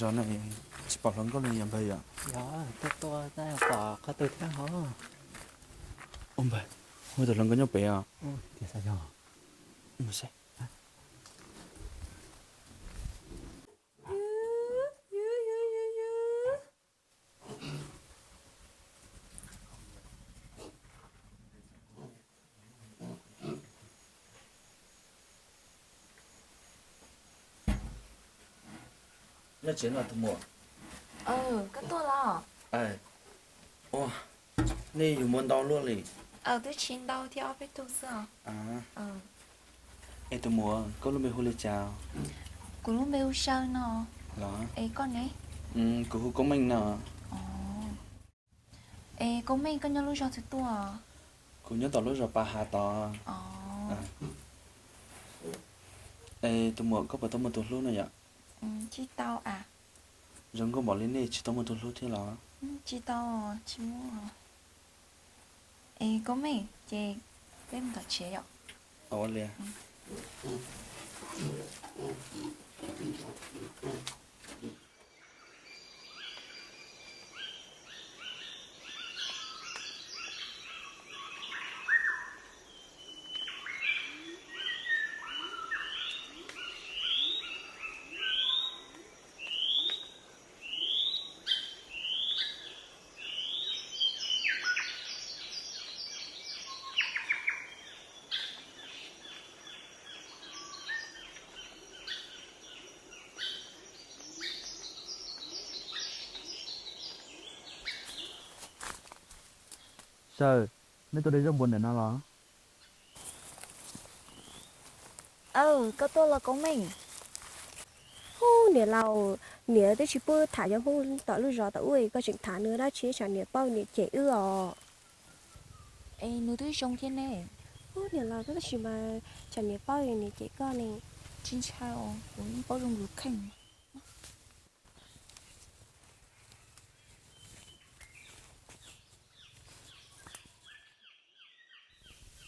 Tsis pom hluas nkauj li yog npawg yom? Yog, tuaj tuaj tab pom qhov twg thiab hov. Ua npawg, ua tus hluas nkauj nyob pem os. Tias xav yog. Mus saib. Nyob tsev no tus muam. Koj tuaj los? Ua, nej yuav muaj ntau luaj li? Twb tsis ntau thiab, ob peb tug xwb os. Es tus muam, koj lub npe hu li cas? Kuv lub npe hu Saw no. Los? Es koj ne? Kuv hu Koob Meej no. Es Koob Meej, koj nyob lub zos twg tuaj? Kuv nyob tom lub zos Pas Hav tod. Es tus muam, koj puas tau muaj tus hlub no yom? Tsis tau a. Zoo nkauj npaum li nej tsis tau muaj tus hlub thiab los? Tsis tau, tsis muaj. Es Koob Meej, ces peb mus tom tsev yom. Ua li. Saw, nej tuaj de zaub npua ntawm no los? Aw, koj tuaj los Koob Meej? Ub, niam laus, niam twb tsis pub tham cov Hmoob tom lub zos tom ub, koj tseem tham nws dab tsi, tsam niam paub niam cem wb os. Es nws twb zoo thiab ne. Ub, niam laus, koj tab sis mas tsam niam paub niam cem koj ne. Tsis ntshai os, kuv yeej paub zoo lus kheej.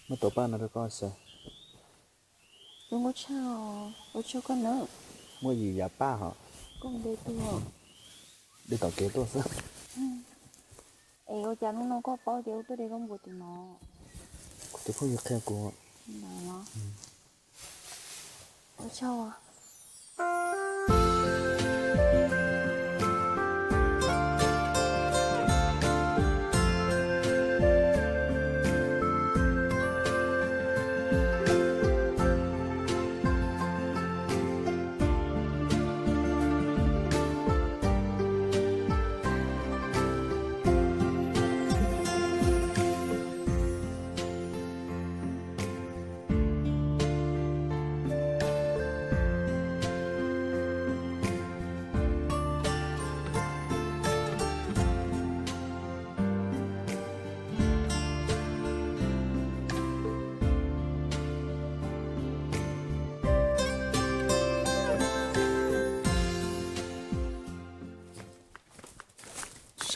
Muab tus paj no rau koj Saw. Zoo nkauj tshaj, ua tsaug koj nawb. Muaj yim yam paj hos. Koj de tuaj. De tom kev tuaj xwb. Es ua cas hnub no koj paub tias wb tuaj de zaub npua tim no? Kuv tus phooj ywg qhia kuv. Ua tsaug.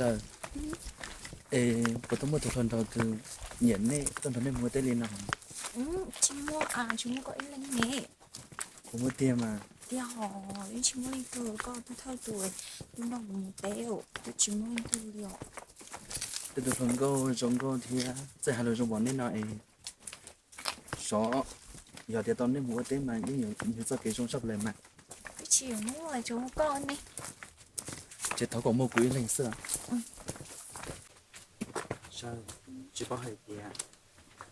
Saw, es puas tau muaj tus hluas nraug twg nyiam nej tuaj nrog nej mus ua teb li no? Tsis muaj, tsis muaj koj ib leeg ne. Kuv muaj tiag mas. Tiag hos, yeej tsis muaj leej twg, koj twb thawj tus, twb nrog kuv mus teb, twb tsis muaj leej twg li os. Tej tus hluas nkauj zoo nkauj thiab txawj hais lus zoo npaum nej no es, xyov, yog tias tau nej mus ua teb mas yeej yuav txoj kev zoo tshaj plaws mas. Twb tsis yuav mus, tsuas mus koj ne. Ces thov kom muaj kuv ib leeg xwb. Saw, tsis paub hais tias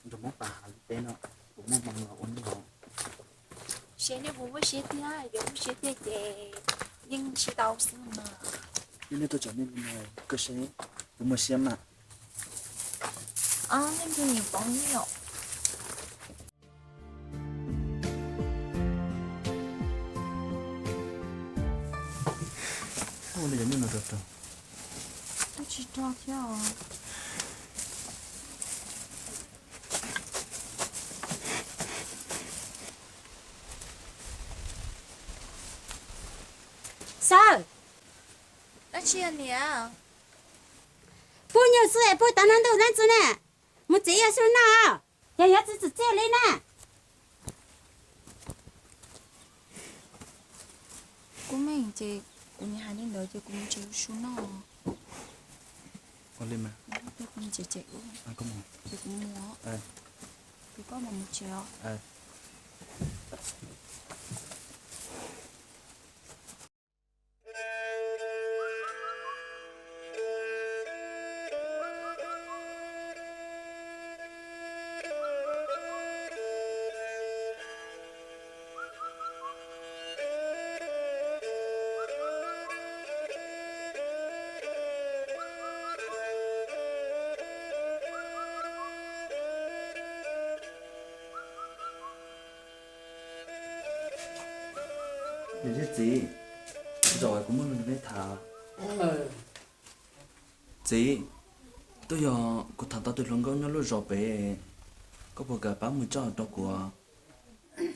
nrog Hmoob Pas Hav lub teb no puas muaj hmoo los ua neej los? Seb nej puas muaj siab tiag, yog muaj siab tiag ces yeej sib tau xwb mas. Yog nej tuaj tsom nej li no, koj seb puas muaj siab mas. Nej nrog niam pov ni os. Ua li cov nyuj no rog rog. Twb tsis rog thiab os. Saw, dab tsi niam? Pub nyuj xwb es pub tau nag ntuj nab txwv na. Mus txiv yog xub noj, yog yog txiv txwm txiaj li na. Kuv meej ces Kuv niam hais li ntawd ces kuv mus tsev su noj. Ua li mas. Kuv mus tsev tsev ub. Ces kuv mus. Kuv koj mus mus tsev os. Niam thiab txiv, zaum kuv muaj lus nrog neb tham. Txiv, twb yog kuv tham tau tus hluas nkauj nyob lub zos pem, koj puas kam pab mus coj rau kuv?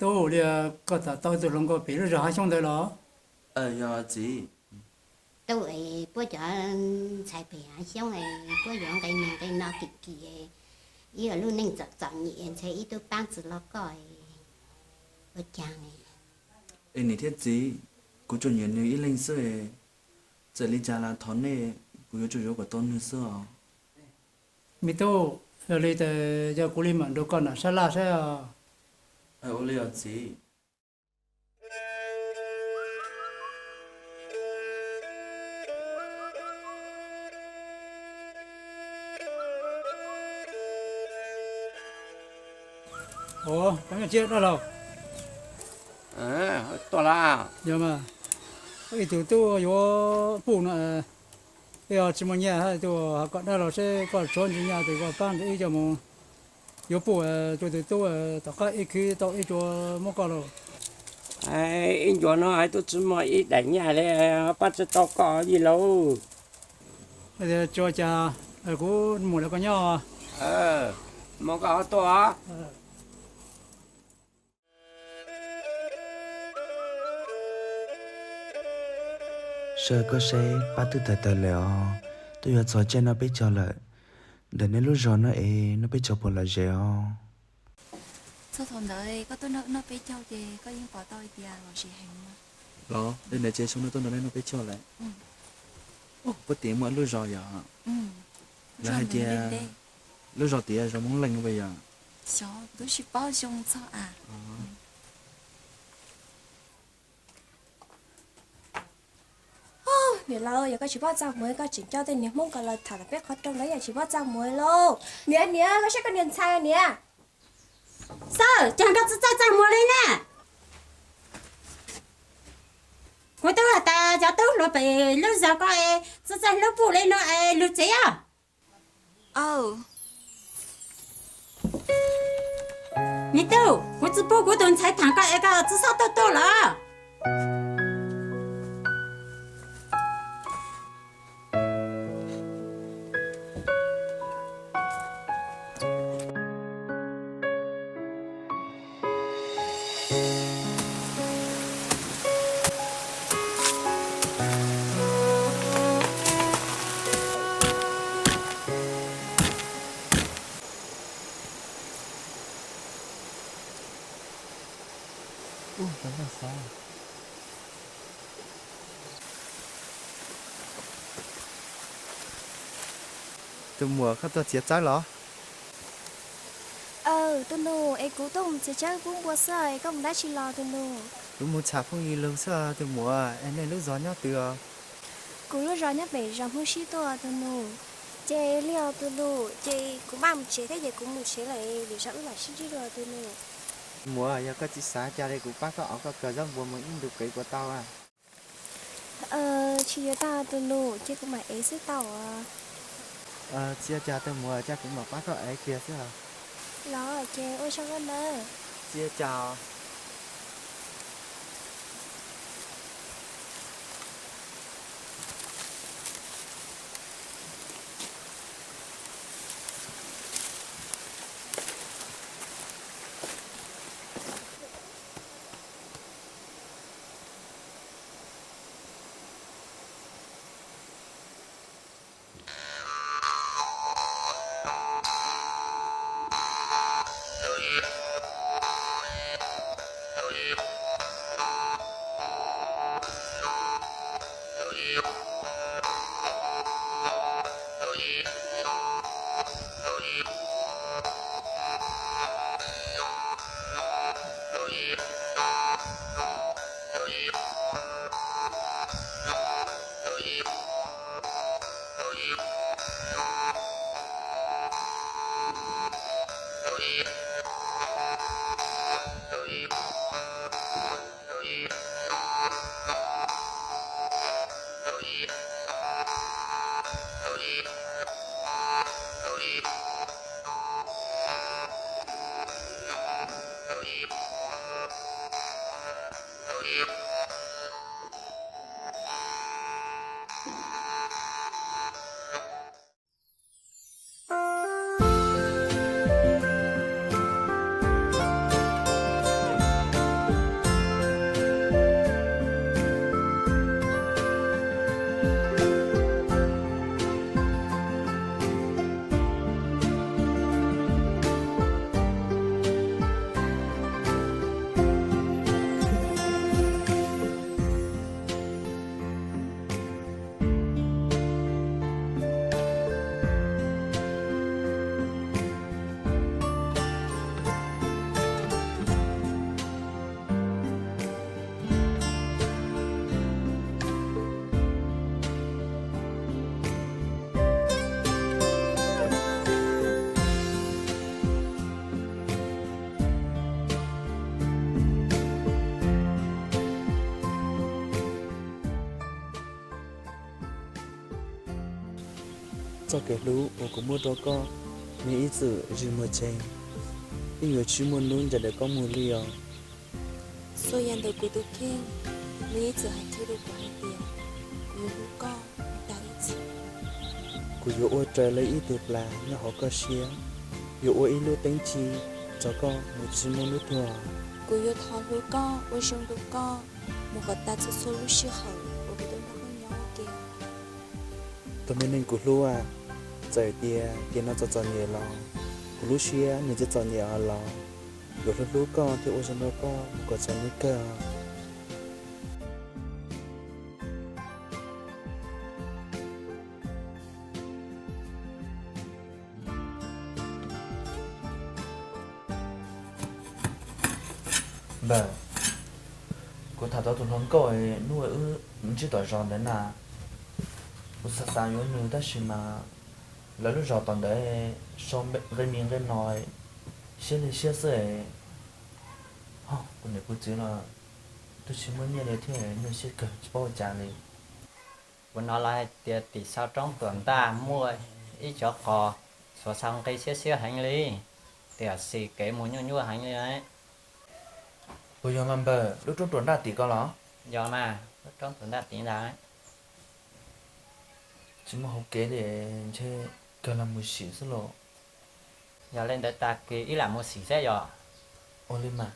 Tub, li koj tham tau tus hluas nkauj pem lub zos Hab Xyoob ntawd los? Yog txiv. Tub, puab cov ntxhais pem Hab Xyoob puab yuav nqe no nqe no kim kim, ib lub neej txom txom nyem ntshe ib tug paab tsi lug koj ua caag? Es niam thiab txiv, kuv tsuas nyiam nws ib leeg xwb, txawm li cas los thov nej, kuv yuav tsum yuav kom tau nws xwb os. Me tub, yog li tas yog kuv li mam nrug koj nram sab laj saib os. Ua li os txiv. Ua, koj nyob tsi dab laug? Tuaj lawm. Yog mas, ib tug tub yuav puj no, ib yog tsis muaj nyiaj hab tug has kom dab laug seb koj tshuav ntsis nyiaj tes koj pab nrhiav ib co mus yuav puj rua tug tub, tom qab ib khwv tau ib cua muab koj lauj. Ib ncuav no hais tub tsis muaj ib daim nyiaj li, pab tsis tau koj yij laug. Tsuas cas kuv mus lawm koj nyob. Mus koj ho tuaj. Sawv koj seb pab twb tawg tawg lawm os, twb yuav txog caij noj peb caug lawm. Ntawm neb lub zos no es noj peb caug puas lom zem os? Txog thaum ntawd koj tuaj noj peb caug ces koj yeej pom tau hais tias lom zem heev. Los li ntawd ces xyoo no tuaj nrog neb noj peb caug lawm. Puab tias muaj ib lub zos yom, lawv hais tias lub zos tias zos Moob Leej puas yog? Xyov, kuv tsis paub zoo txog as. Niam laus, yog koj tsis paub txaj muag koj tseem coj tej niag Hmoob ko los tham tom peb qhov rooj ntawd yog tsis paub txaj muag lauj. Niam, niam, koj saib koj niag ntxhais niam. Xawb, cas koj tsis txawj txaj muag li na? Kuv twb has tas cov tub hluas pem lub zos ko es txawj txawj hlub puj li no es lug tsev os. Me tub, kuv tsis pub kuv tus ntxhais tham koj es koj tsis txhob tuaj tuaj los. Tus muam, koj tuaj txiav txawb los? Aw, tus nus, es kuv tuaj mus txiav tsawb pub npua xwb, es koj mus dab tsi los tus nus? Kuv mus tsham phooj ywg lug xwb tus muam, es nej lub zos nyob twg os? Kuv lub zos nyob pem zos Hmoob Sib tuaj tus nus. Ces li os tus nus, ces kuv maj mus tsev thiab ces kuv mus tsev lawm, lwm zaus wb mam sib ntsib dua tus nus. Muam, yog koj tsis xav cas li kuv pab koj ov koj kawg zaub npua mus ib ntu kev puas tau? Tsis yuav tau tus nus, ces kuv mam ev xwb tau os. Tsis yuav cas tus muam, cas kuv mam pab koj ev kiag xwb os. Los ces ua tsaug koj nawb. Tsis yuav cas. Txoj kev hlub uas kuv muaj rau koj, nws ib txwm zis muag tseg, yeej yuav tsis muaj hnub ncaim ntawm koj mus li os. Txhua yam ntawm kuv tus kheej, nws ib txwm hais kiag rau kuv hais tias kuv yuav hlub koj tas ib txhis. Kuv yuav ua raws li ib tug plas nyob hauv koj siab, yuav ua ib lub teeb ci rau koj mus tsis muaj hnub tuag. Kuv yuav thov hlub koj ua zoo rau koj mus kom tas txhua txhua lub sij hawm uas kuv tuaj nrog koj nyob ua ke. Tus me neeg kuv hlub a, txawm tias kev no txom txom nyem los kuv lub siab nws tsis txom nyem os los, yuav hlub hlub koj thiab ua zoo rau koj mus kom txog hnub kawg. Npawg, kuv tham tau tus hluas nkauj hnub wb ntsib tom zos ntawd na, kuv xav xav yuav nws tab sis mas lawv lub zos tom ntawd sau nqe mi nqe no siab li siab xwb. Ho kuv niam kuv txiv los twb tsis muaj nyiaj li thiab, nyuaj siab kawg tsis paub ua cas li. Kuv hnov lawv hais tias tim sau roob tuam ntaj muaj ib cov qos xuav xau nqi siab siab heev li, tiam sis kev mus nyuaj nyuaj heev li. Puas yog mas npawg, lub roob tuam ntaj tim ko los? Yog mas, lub roob tuam ntaj tim ntag. Tsis muaj hauv kev li, ntshe kawg los mus sim xwb los. Yog li ntawd tag kis wb lam mus sim saib yog. Ua li mas.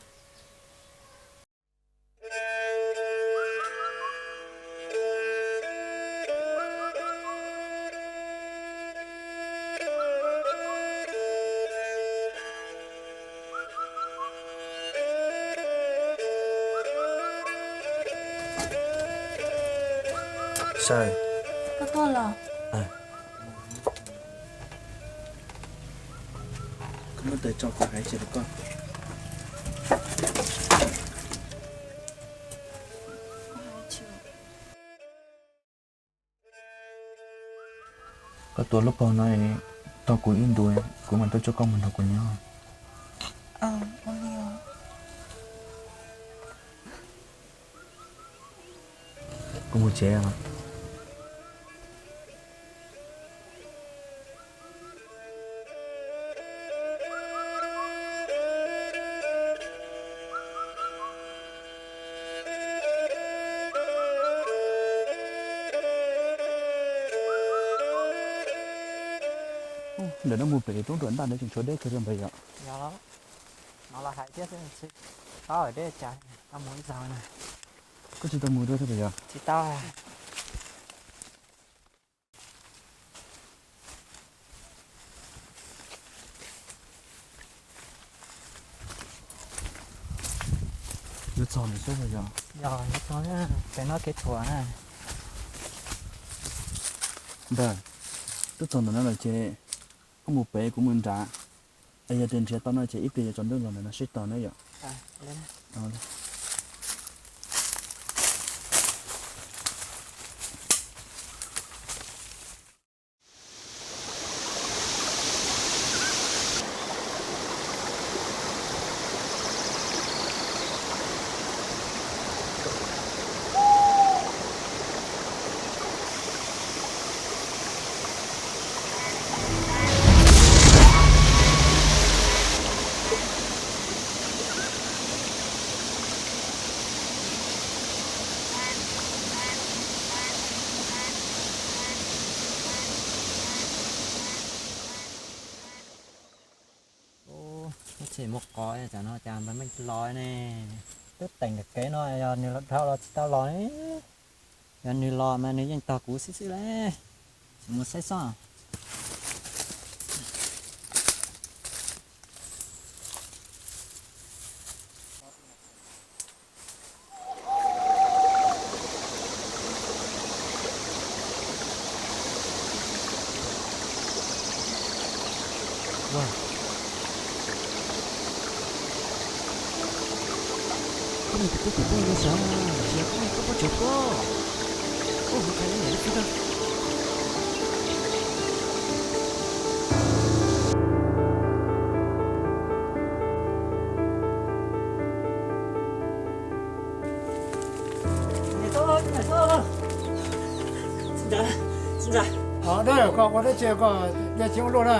Saw, koj tuaj los? Koj muab tes tso kuv hais tsis rau koj. Koj tuav lub paus no tos kuv ib ntus, kuv mam tuaj coj koj mus nrog kuv nyob. Kuv mus tsev os. Ntawm no mus pem roob ruam ntaj ntawd tseem tshuav deb kawg li npawg yom. Yog, no los hais thiab, tsis paub deb cas, tau mus ib zaug na. Koj tsis tau mus dua thiab puas yog? Tsis tau. Yuav txog lawm xwb puas yog? Yog, yuav txog, pem no kev thuam na. Npawg, twb txog ntawm no lawm ces koj mus pem kuv mus nrad. Es yog tias nrhiav tau no ces ib pliag yuav tsaus ntuj los ntawm no sib tog na yom. Ub, tab sis muaj qhov tsam no cas npawg Meej los ne. Twb teem ntawm kev no yog nws dhau los tsis tau los ne. Yog nws los mas nws yeej tog kuv xwb xwb le. Tsis mus saib soj. Koj niag tus tub ceev nplej no sav, tsis yog koj, koj poj tsuam koj. Koj hu qhia ib yam li peb na. Txiv ntxawm, txiv ntxawm, Dab, koj ua dab tsi koj ya ci ua luaj na?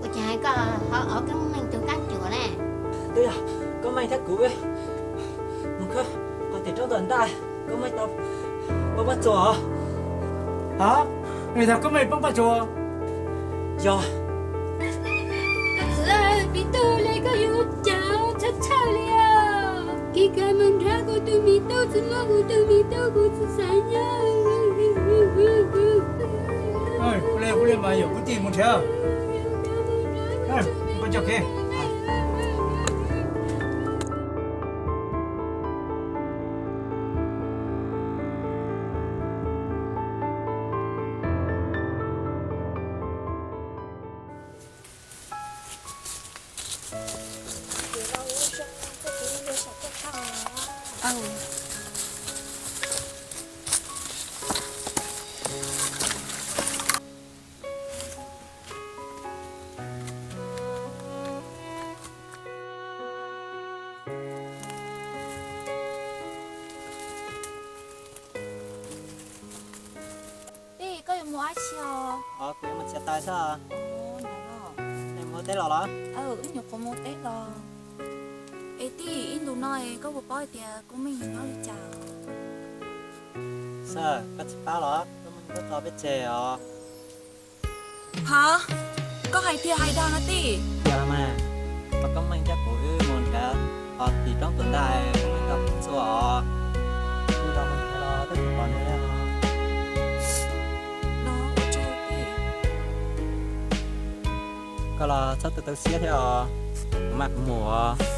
Ua cas koj ho ov Koob Meej tus kab cuam ne? Twb yog Koob Meej thiab kuv mus khawb qhov tim roob tom ntej, Koob Meej tau poob pob tsuas. Ha, nws yog Koob Meej poob pob tsuas? Yog. Koj txiv, me tub li koj yuav ua cas txhawj txhawj li os? Kis kas mas nrhav kuv tus me tub, tsis muab kuv tus me tub kuv tsis xav nyob. Ua li, ua li mas yuam kwv tij mus nrhiav. Koj coj kev. Tij, koj yuav mus dab tsi os? Kuv yuav mus txiav taws xwb. Ntawd los, nej mus ua teb los los? Wb nyuam qhuav mus ua teb los. Es tij, ib ntus no koj puas paub hais tias Koob Meej nws nyob li cas? Xwb, koj tsis paub los? Koob Meej tuaj txog peb tsev os. Ha, koj hais tiag hais dag no tij? Yog mas, Koob Meej thiab kuv wb mus nrhiav qhov tim roob tom ntej, Koob Meej tau poob tsuas os. Wb los mus nrhiav los twb tsis pom nws li os. Koj los txhob tu tu siab thiab os, kuv mam mus os.